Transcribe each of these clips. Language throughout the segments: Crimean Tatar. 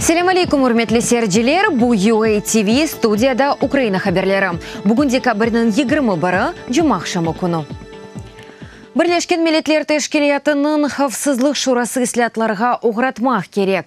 Selâm aleyküm, ürmetli seyirciler! Bu UA TV, studiyada Ukraina haberleri. Bugün dekabrniñ 21-i, cumaaqşamı künü. Birleşken Milletler Teşkilâtınıñ Havfsızlıq Şurası islâatlarğa oğratmaq kerek.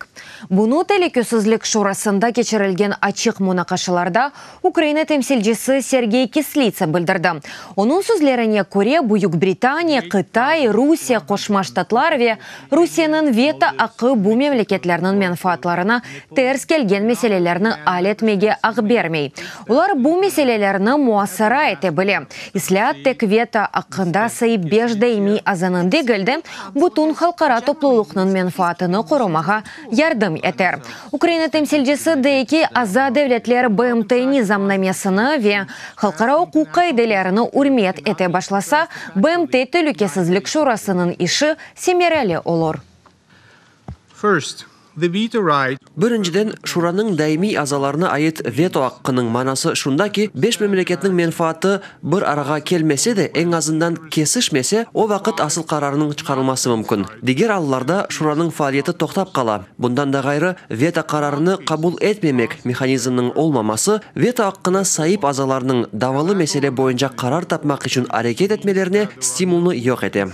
Bunı Telükesizlik Şurasında keçirilgen açıq munaqaşalarda Ukraina temsilcisi Sergey Kislitsa bildirdi. Onıñ sözlerine köre, Büyük Britaniya, Qıtay, Rusiye, Qoşma Ştatlar ve Rusiyeniñ veto aqqı bu memleketlerniñ menfaatlarına ters kelgen meselelerni al etmege aq bermey. Olar bu meselelerni muasara ete bile. İslâat tek veto aqqında saip beş daimiy azanıñ degil de, bütün halqara toplulıqnıñ menfaatını qorumağa yardım eter. Ukraina temsilcisi dey ki, aza devletler BMT nizamnamesini ve halqara uquq qaidelerini ürmet ete başlasa, BMT Telükesizlik Şurasınıñ işi semereli olur. First, the veto right. Birinciden, Şuranıñ daimiy azalarına ait veto aqqınıñ manası şunda ki, beş memleketniñ menfaatı bir arağa kelmese de, eñ azından kesişmese, o vaqıt asıl qararnıñ çıqarılması mümkün. Diger allarda Şuranıñ faaliyeti toqtap qala. Bundan da ğayrı, veto qararını qabul etmemek mehanizminiñ olmaması, veto aqqına saip azalarnıñ davalı mesele boyunca qarar tapmaq içün areket etmelerine stimulnı yoq ete.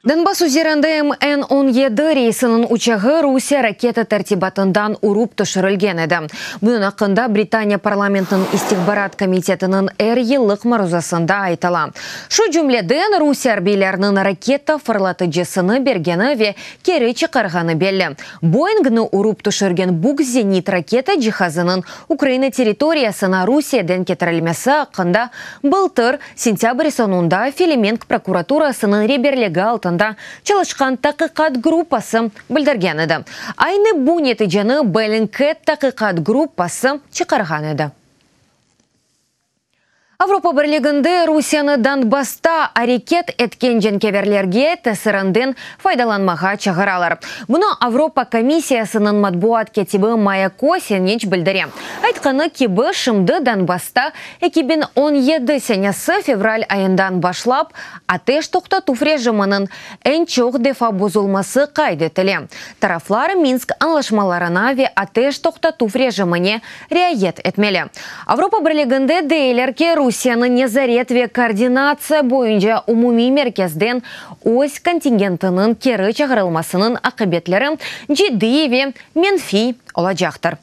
Donbass üzerinde MN 17 reysiniñ uçağı Rusiye raketa tertibatından urıp tüşürilgen edi. Bunıñ aqqında Britaniya parlamentiniñ istihbarat komitetiniñ er yıllıq maruzasında aytıla. Şu cümleden, Rusiye arbiyleriniñ raketa fırlatıcısını bergeni ve keri çıqarğanı belli. Boingni urıp tüşürgen Buk zenit raketa cihazınıñ Ukraina territoriyasına Rusiyeden ketirilmesi aqqında bıltır sentâbr soñunda Felemenk prokuraturasınıñ reberligi altında çalışqan taqiqat gruppası bildirgen edi. Aynı bu neticeni Bellingcat taqiqat gruppası çıqarğan edi. Avropa Birliginde Rusiyeni Donbassta areket etken cenkâverlerge tesirinden faydalanmağa çağıralar. Bunı Avropa komissiyasınıñ matbuat kâtibi Maya Kosiniç bildire. Aytqanı kibi, şimdi Donbassta 2017 senesi fevral ayından başlap ateş toqtatuv rejiminiñ eñ çoq defa bozulması qayd etile. Taraflar Minsk añlaşmalarına ve ateş toqtatuv rejimine riayet etmeli. Avropa Birliginde deyler ki, Rusiyeni nezaret ve koordinatsiya boyunca umumiy merkezden öz kontingentiniñ keri çağırılmasınıñ aqibetleri ciddiy ve menfiy olacaqtır.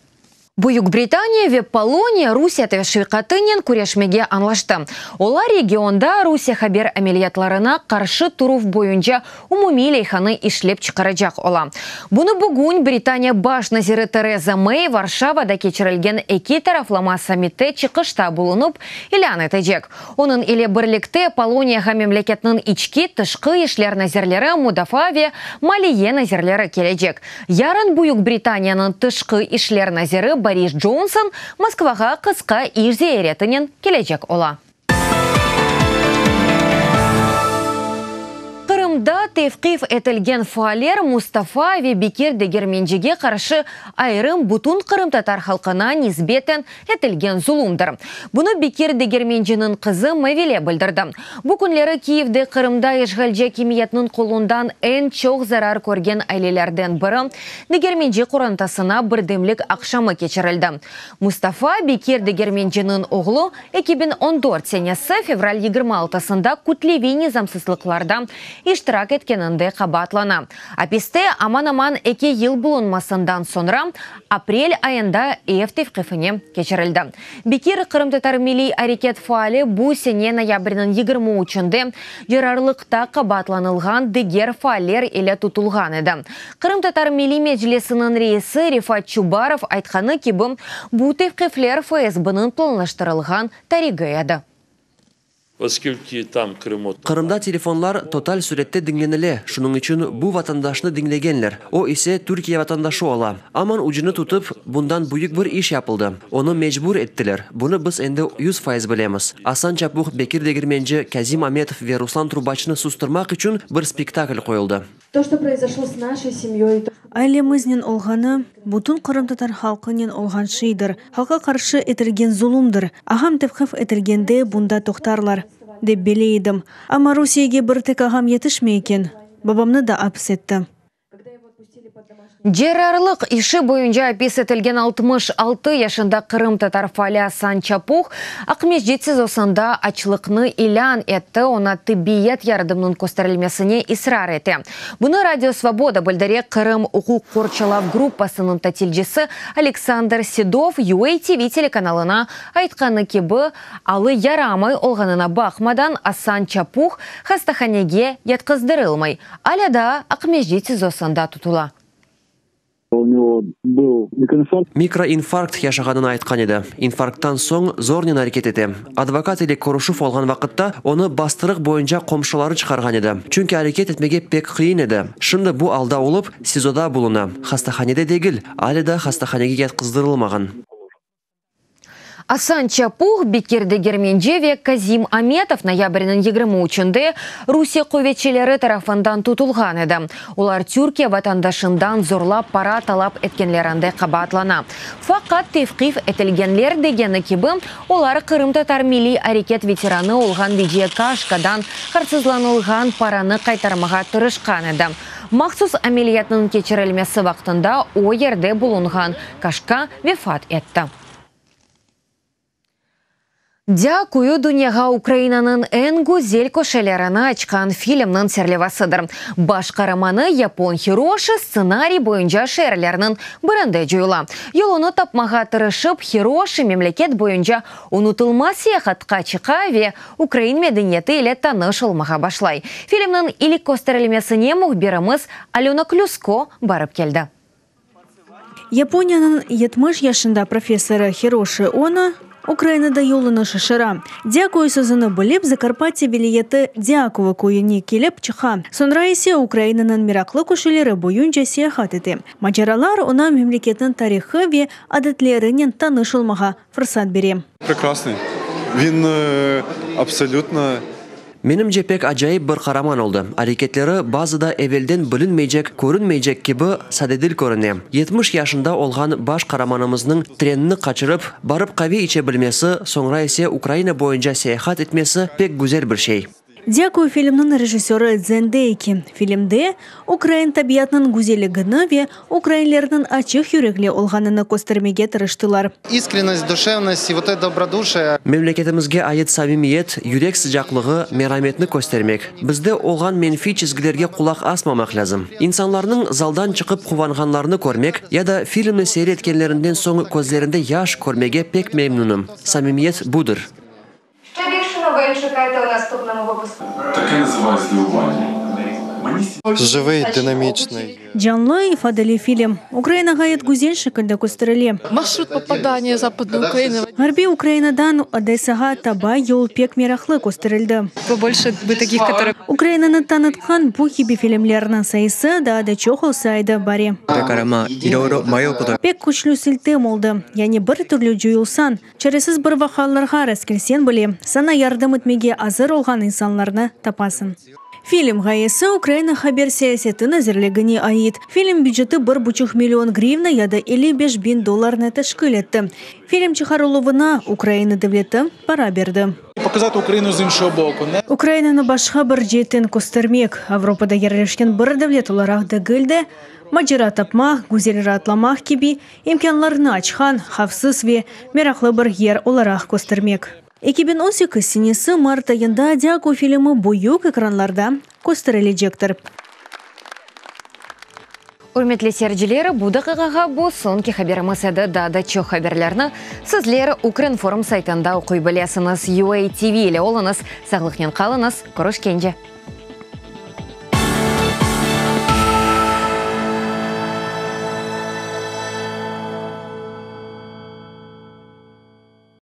Büyük Britaniya ve Poloniya Rusiye teşviqatınen küreşmege añlaştı. Olar regionda Rusiye haber ameliyatlarına qarşı turuv boyunca umumiy leyhanı işlep çıqaracaq ola. Bunı bugün Britaniya baş naziri Tereza Mey Varşavada keçirilgen eki taraflama sammitte çıqışta bulunıp ilân etecek. Onıñ ile birlikte Poloniyağa memleketniñ içki, tışqı işler nazirleri, mudafaa ve maliye nazirleri kelecek. Yarın Büyük Britaniyanıñ tışqı işler naziri Boris Conson Moskvağa qısqa iş ziyaretinen kelecek ola. Qırımda tevqif etilgen faaller Mustafa ve Bekir Degermencige qarşı ayırım bütün qırımtatar halqına nisbeten etilgen zulumdır. Bunı Bekir Degermenciniñ qızı Mavile bildirdi. Bu künleri Kiyevde Qırımda işğalci akimiyetniñ qolundan eñ çoq zarar körgen ailelerden biri, Degermenci qorantasına birdemlik aqşamı keçirildi. Mustafa, Bekir Degermenciniñ oğlu, 2014 senesi fevral 26-sında kütleviy nizamsızlıqlarda iştirak etkeninde qabaatlana. Apiste aman-aman eki yıl bulunmasından soñra, aprel ayında ev tevqifine keçirildi. Bekir, qırımtatar milliy areket faali, bu sene noyabrniñ 23-nde cerrarlıqta qabaatlanılğan diger faaller ile tutulğan edi. Qırımtatar Milliy Meclisiniñ reisi Refat Çubarov aytqanı kibi, bu tevqifler FSBniñ planlaştırılğan tarigi edi. Qırımda telefonlar total sürette diñlenile, şunıñ içün bu vatandaşnı diñlegenler, o ise Türkiye vatandaşı ola. Aman ucunı tutıp, bundan büyük bir iş yapıldı. Onı mecbur ettiler, bunı biz endi 100% bilemiz. Asan Çapuh, Bekir Degirmenci, Kazim Ametov ve Ruslan Trubaçnı sustırmaq içün bir spektakl qoyuldı. Ailemiznen olğanı, bütün qırımtatar halqınen olğan şeydir. Halqqa qarşı etilgen zulumdır. Ağam tevqif etilgende bunda toqtarlar, dep bile edim. Amma Rusiyege bir tek ağam yetişmey eken, babamnı da apis etti. Cerrarlıq işi boyunca apis etilgen 66 yaşında qırımtatar faali Asan Çapuh Aqmescit SİZOsında açlıqnı ilân etti, oña tibbiyet yardımnıñ kösterilmesine israr ete. Bunı Radio Svoboda bildire Qırım uquq qorçalav gruppasınıñ tatilcisi Aleksandr Sedov UATV telekanalına aytqanı kibi, alı yaramay olğanına baqmadan, Asan Çapuh hastahanege yatqızdırılmay, alâ daa Aqmescit SİZOsında tutula. Mikroinfarkt yaşağanını aytqan edi. İnfarkttan soñ zornen areket ete. Advokat ile körüşüv olğan vaqıtta onı bastırıq boyunca qomşuları çıqarğan edi, çünki areket etmege pek qıyın edi. Şimdi bu alda olıp, SİZOda buluna, hastahanede degil, alâ da hastahanege yatqızdırılmağan. Asan Çapuh, Bekir Degermenci ve Kazim Ametov noyabrniñ 23-nde Rusiye quvetçileri tarafından tutulğan edi. Olar Türkiye vatandaşından zorlap para talap etkenlerinde qabaatlana. Faqat tevqif etilgenler degeni kibi, olar qırımtatar milliy areket veteranı olğan Veciye Kaşkadan hırsızlanılğan paranı qaytarmağa tırışqan edi. Mahsus ameliyatnıñ keçirilmesi vaqtında o yerde bulunğan Kaşka vefat etti. Dâkuyu, dünyağa Ukrainanıñ eñ güzel köşelerini açqan filmniñ serlevasıdır. Baş qaramanı yapon Hiroşi stsenariy boyunca şeerlerniñ birinde coyula. Yolunı tapmağa tırışıp, Hiroşi memleket boyunca unutılmaz seyahatqa çıqa ve ukrain medeniyeti ile tanış olmağa başlay. Filmniñ ilk kösterilmesine mühbirimiz Alöna Klüsko barıp keldi. Yaponiyanıñ 70 yaşında professorı Hiroşi Ono Ukrainada yolunı şaşıra. Dâkuyu sözüni bilip, Zakarpatye vilâyeti Dâkovo köyüne kelip çıqa, soñra ise Ukrainanıñ meraqlı köşeleri boyunca seyahat ete. Maceralar oña memleketniñ tarihı ve adetlerinen tanış olmağa fırsat bere. Prekrasnıy. Vin absolütno. Menimce, pek acayip bir qaraman oldı. Areketleri bazıda evelden bilinmeycek, körünmeycek kibi sadedil körüne. 70 yaşında olğan baş qaramanımıznıñ trenni qaçırıp, barıp qave içe bilmesi, soñra ise Ukraina boyunca seyahat etmesi pek güzel bir şey. Dâkuyu filmniñ rejissörı Dzen dey ki, filmde ukrain tabiatınıñ güzelligini ve ukrainlerniñ açıq yürekli olğanını köstermege tırıştılar. Iskrennost, duşevnost i vot eto dobroduşiye. Memleketimizge ait samimiyet, yürek sıcaqlığı, merametni köstermek, bizde olğan menfiy çizgilerge qulaq asmamaq lâzim. İnsanlarnıñ zaldan çıqıp quvanğanlarını körmek ya da filmni seyir etkenlerinden soñ közlerinde yaş körmege pek memnünim. Samimiyet budır. Jıvıy, dinamiçnıy. Canlı, ifadeli film. Ukraina ğayet güzel şekilde kösterile. Ğarbiy Ukrainadan Odesağa taba yol pek meraqlı kösterildi. Ukrainanı tanıtqan bu kibi filmlerniñ sayısı daa da çoq olsa edi, bari. Pek küçlü siltem oldı. Yani bir türlü coyulsañ, Çaresiz bir vaqıalarğa rastkelseñ bile, saña yardım etmege azır olğan insanlarnı tapasıñ. Film ğayesi Ukraina haber siyaseti nazirligine ait. Film büceti bir buçuq million grivna ya da 55 biñ dollarnı teşkil etti. Film çıqarıluvına Ukraina devleti para berdi. Ukrainanı başqa bir ceetten köstermek, Avropada yerleşken bir devlet olaraq degil de, macera tapmaq, güzel raatlamaq kibi İmkânlarnı açqan, havfsız ve meraqlı bir yer olaraq köstermek. 2018 senesi mart ayında Dâkuyu filmi büyük ekranlarda kösterilecektir. Ürmetli seyirciler, bu daqiqağa bu soñki haberimiz edi. Daa da çoq haberlerni sizler Ukrinform saytında oquy bilesiñiz. UATV ile oluñız, sağlıqnen qalıñız, körüşkence!